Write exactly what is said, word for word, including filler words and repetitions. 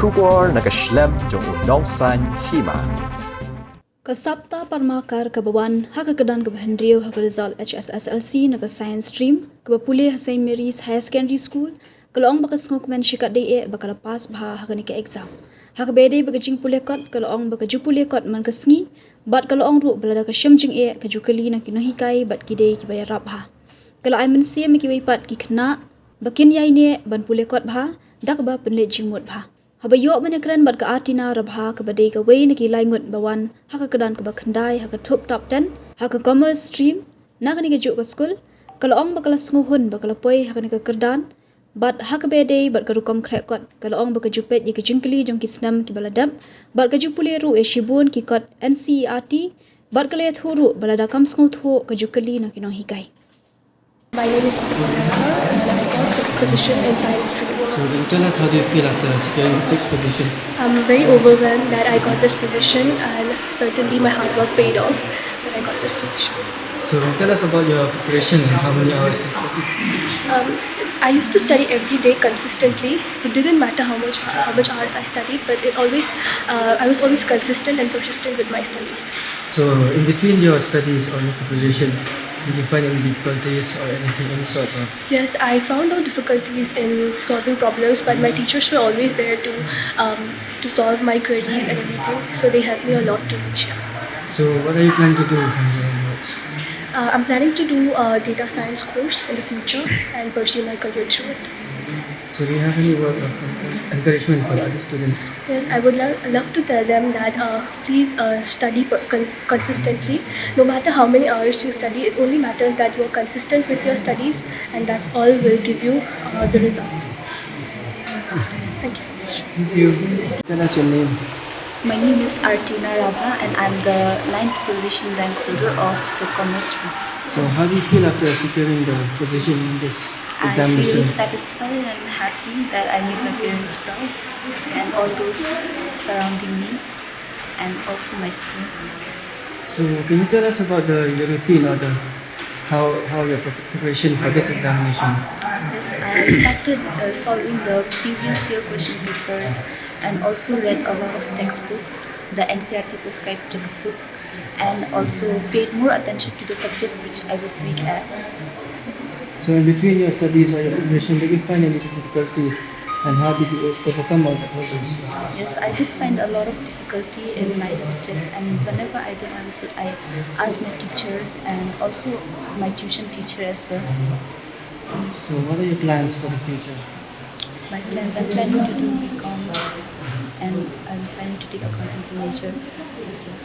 Khubor na ka shlem jong u nongsaiñ hima. Ka Sapta Parmakar kaba wan ha ka kyrdan kaba hynriew ha ka result H S S L C na ka Science Stream kaba pule ha Saint Mary's Higher Secondary School, ka la ong ba ka sngewkmen shikatdei eh ba ka la pass bha ha kane ka exam. Ha kaba ïadei bad ka jingpule kot, ka la ong ba ka ju pule kot man ka sngi, bad ka la ong ruh ba lada ka shem jingeh ka ju kylli na ki nonghikai bad ki dei kiba ïarap bha. Ka la ai mynsiem ïa kiwei pat ki khynnah ba kin ïaineh ban pule kot bha da kaba pynleit jingmut bha. Haba ïoh ban ïakren bad ka Artina Rabha kaba dei kawei na ki lai ngut ba wan ha ka kyrdan kaba khyndai ha ka thup top ten ha ka Commerce Stream na kane kajuh ka skul, ka la ong ba ka la sngewhun ba ka la poi ha kane ka kyrdan. Bad ha kaba ïadei bad ka rukom khreh kot, ka la ong ba ka ju peit ïa ka jingkylli jong ki snem kiba la dep, bad ka ju pule ruh ïa shibun ki kot N C E R T, bad ka la ïathuh ruh ba lada kam sngewthuh ka ju kylli na ki nonghikai. My name is Upama Rana and I got sixth position in science stream. So can you tell us, how do you feel after securing the sixth position? I'm very overwhelmed that I got this position, and certainly my hard work paid off when I got this position. So can you tell us about your preparation and how many hours do you study? Um, I used to study every day consistently. It didn't matter how much how much hours I studied, but it always uh, I was always consistent and persistent with my studies. So in between your studies or your preparation, did you find any difficulties or anything, any sort of? Yes, I found out difficulties in solving problems, but my teachers were always there to um, to solve my queries and everything. So they helped me a lot to reach here. So what are you planning to do from here onwards? Uh, I'm planning to do a data science course in the future and pursue my career through it. So do you have any words of encouragement for the other students? Yes, I would lo- love to tell them that uh, please uh, study per- con- consistently. No matter how many hours you study, it only matters that you are consistent with your studies, and that's all will give you uh, the results. Thank you so much. Thank you. Tell us your name. My name is Artina Rabha and I'm the ninth position rank holder of the commerce stream. So how do you feel after securing the position in this examination? I feel satisfied and happy that I made my parents proud and all those surrounding me and also my school. So can you tell us about the your routine or the how how your pre- preparation for this examination? Yes, I started uh, solving the previous year question papers and also read a lot of textbooks, the N C E R T prescribed textbooks, and also paid more attention to the subject which I was weak at. So in between your studies or your preparation, did you find any difficulties, and how did you overcome all the problems? Yes, I did find a lot of difficulty in my subjects, and whenever I did, I was I asked my teachers and also my tuition teacher as well. So what are your plans for the future? My plans, I'm planning to do B Com and I'm planning to take accountancy major as well.